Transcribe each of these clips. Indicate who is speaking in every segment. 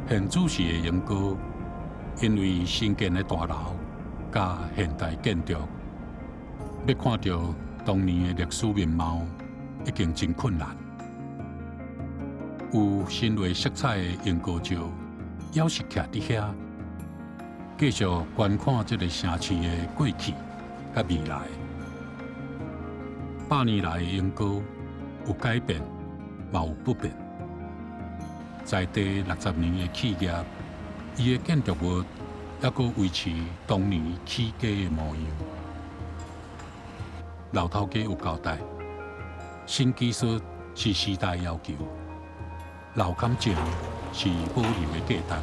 Speaker 1: 現主時的鶯歌，因為新建的大樓佮現代建築，欲看著當年的歷史面貌，已經真困難。有神話色彩的鶯歌石，猶是徛佇遐，繼續觀看這個城市的過去佮未來。100年來的鶯歌有改變，嘛有不變。在地60年的企業，伊的建築物猶閣維持當年起家的模樣。老頭家有交代，新技術是時代要求，老感情是保留的價值。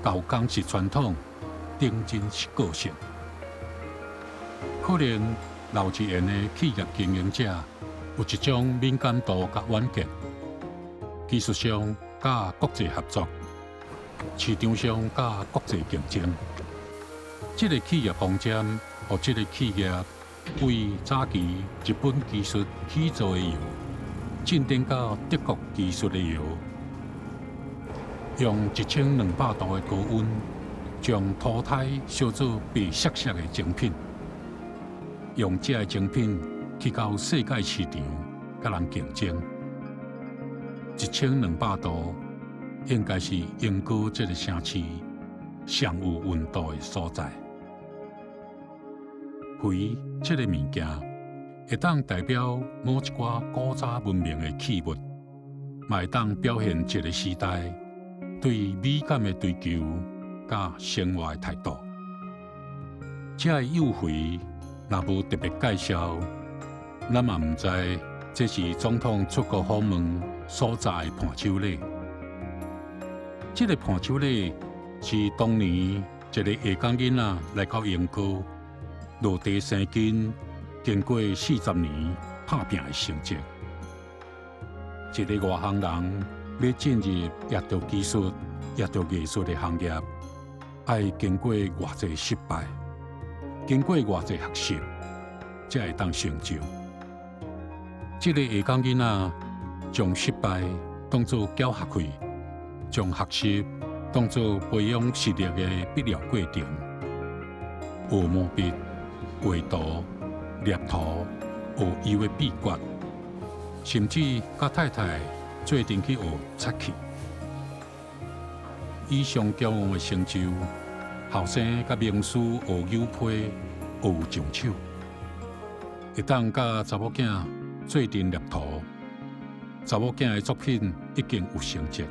Speaker 1: 舊工是傳統，頂真是個性。可能老一輩的企業經營者有一種敏感度佮遠見，技術上佮國際合作，市場上佮國際競爭。這個企業方針，予這個企業為早期日本技術起做的窯，進展到德國技術的窯，用1200度的高溫，將土胎燒做白雪雪的精品，用這个精品去到世界市場佮人競爭。1200度應該是鶯歌這個城市上有溫度的所在。肥這个物件，會當代表某一寡古早文明的器物，嘛會當表現一個時代對美感的追求佮生活的態度。這个幼肥若無特別介紹，咱嘛毋知這是總統出國訪問所紮的伴手禮。這个伴手禮是當年一个下崗囡仔來到鶯歌落地生根，經過40年拍拚的成績。一个外行人欲進入捏造技術、捏造藝術的行業，愛經過偌濟失敗，經過偌濟學習，才會當成就。這个下崗囡仔將失敗當做繳學費，將學習當做培養實力的必要過程。學毛筆、畫圖、捏土、學油的秘訣，甚至佮太太做陣去學漆器。以上驕傲的成就，後生佮名師學牛批，學上手，會當佮查某囝做陣捏土，查某囝的作品已經有成績。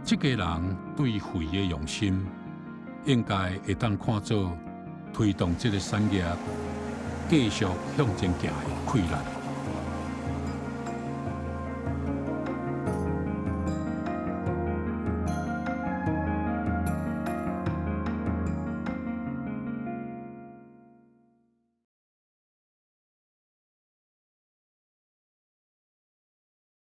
Speaker 1: 這家人對肥的用心，應該會當看做推動這个產業繼續向前行的氣力。